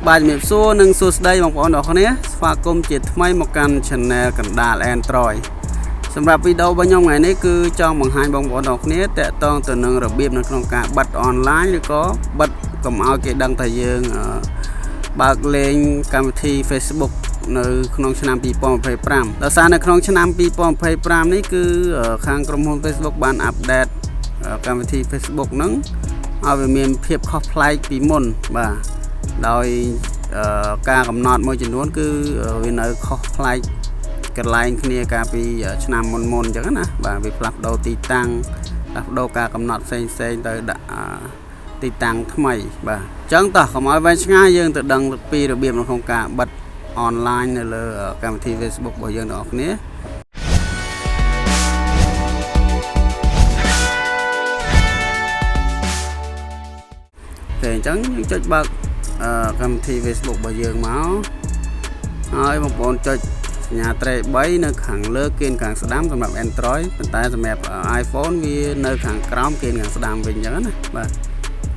បាទជំរាបសួរនិងសួស្តីបងប្អូនទាំងអស់គ្នាស្វាគមន៍ជាថ្មីមកកាន់ Channel កណ្ដាល Android សម្រាប់វីដេអូរបស់ខ្ញុំថ្ងៃនេះគឺចង់បង្ហាញបងប្អូនទាំងអស់គ្នាតាក់ទងទៅនឹងរបៀបនៅក្នុងការបិទអនឡាញឬក៏បិទកុំឲ្យគេដឹងថាយើងបើកលេងកម្មវិធី Facebook នៅក្នុងឆ្នាំ2025ដោយសារនៅក្នុងឆ្នាំ2025នេះគឺខាងក្រុមហ៊ុន Facebook បាន update កម្មវិធី Facebook ហ្នឹងឲ្យវាមានភាពខុសប្លែកពីមុនបាទដោយការកំណត់មួយចំនួនគឺវានៅខុសប្លែកកន្លែងគ្នាកាលពីឆ្នាំមុនមុនអញ្ចឹងណាបាទវាផ្លាស់ប្ដូរទីតាំងផ្លាស់ប្ដូរការកំណត់ផ្សេងផ្សេងទៅដាក់ទីតាំងថ្មីបាទអញ្ចឹងតោះកុំឲ្យវែងឆ្ងាយយើងទៅដឹងពីរបៀបនៅក្នុងការបិទអនឡាញនៅលើកម្មវិធី Facebook របស់យើងទាំងអស់គ្នាតែអញ្ចឹងយើងចុចបើកកម្មវិធី Facebook របស់យើងមកហើយបងប្អូនចុចសញ្ញាត្រេ3នៅខាងលើគៀនខាងស្ដាំសម្រាប់ Android ប៉ុន្តែសម្រាប់ iPhone វានៅខាងក្រោមគៀនខាងស្ដាំវិញអញ្ចឹងណាបាទ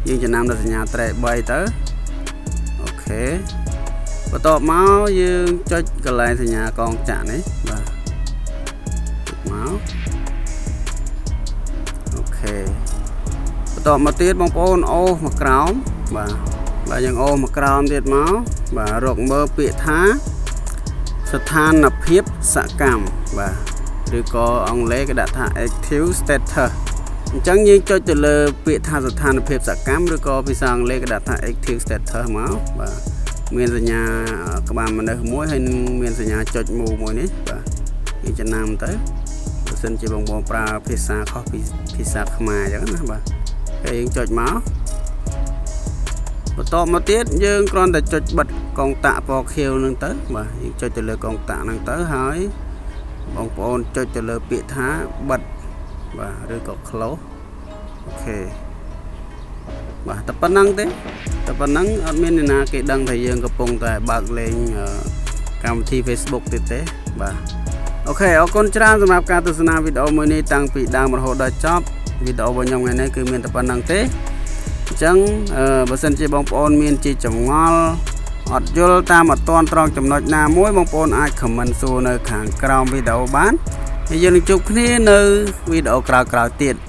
យើងចំណាំដល់សញ្ញាត្រេ3ទៅOK បន្ទាប់មកយើងចុចកន្លែងសញ្ញាកងចាក់នេះបាទចុចមក OK បន្ទាប់មកទៀតបងប្អូនអូសមកក្រោមបាទបាទយើងអូសមកក្រោមទៀតមកបាទរកមើលពាក្យថាស្ថានភាពសកម្មបាទឬក៏អង់គ្លេសគេដាក់ថា active status អញ្ចឹងយើងចុចទៅលើពាក្យថាស្ថានភាពសកម្មឬក៏ភាសាអង់គ្លេសគេដាក់ថា active status មកបាទមានសញ្ញាក្បាលមនុស្សមួយហើយនឹងមានសញ្ញាចុចមូមួយនេះបាទយើងចំណាំទៅបើសិនជាបងប្អូនប្រើភាសាខុសពីភាសាខ្មែរអញ្ចឹងណាបាទហើយយើងចុចមកបន្ទាប់មកទៀតយើងគ្រាន់តែចុចបិទកុងតាក់ពណ៌ខៀវនឹងទៅបាទយើងចុចទៅលើកុងតាក់ហ្នឹងទៅហើយបងប្អូនចុចទៅលើពាក្យថាបិទបាទឬក៏ close OK បាទតែប៉ុណ្្នឹងទេតែប៉ុណ្្នឹងអត់មានអ្នកណាគេដឹងថាយើងកំពុងតែបើកលេងកម្មវិធី Facebook ទៀតទេបាទ OK អរគុណច្រើនសម្រាប់ការទស្សនាវីដេអូមួយនេះតាំងពីដើមរហូតដល់ចប់វីដេអូរបស់ខ្ញុំថ្ងៃនេះគឺមានតែប៉ុណ្្នឹងទេអញ្ចឹងបើសិនជាបងប្អូនមានជាចម្ងល់អត់យល់តាមអត់ទាន់ត្រង់ចំណុចណាមួយបងប្អូនអាច comment សួរនៅខាងក្រោមវីដេអូបានហើយយើងនឹងជួបគ្នានៅវីដេអូក្រោយៗទៀត។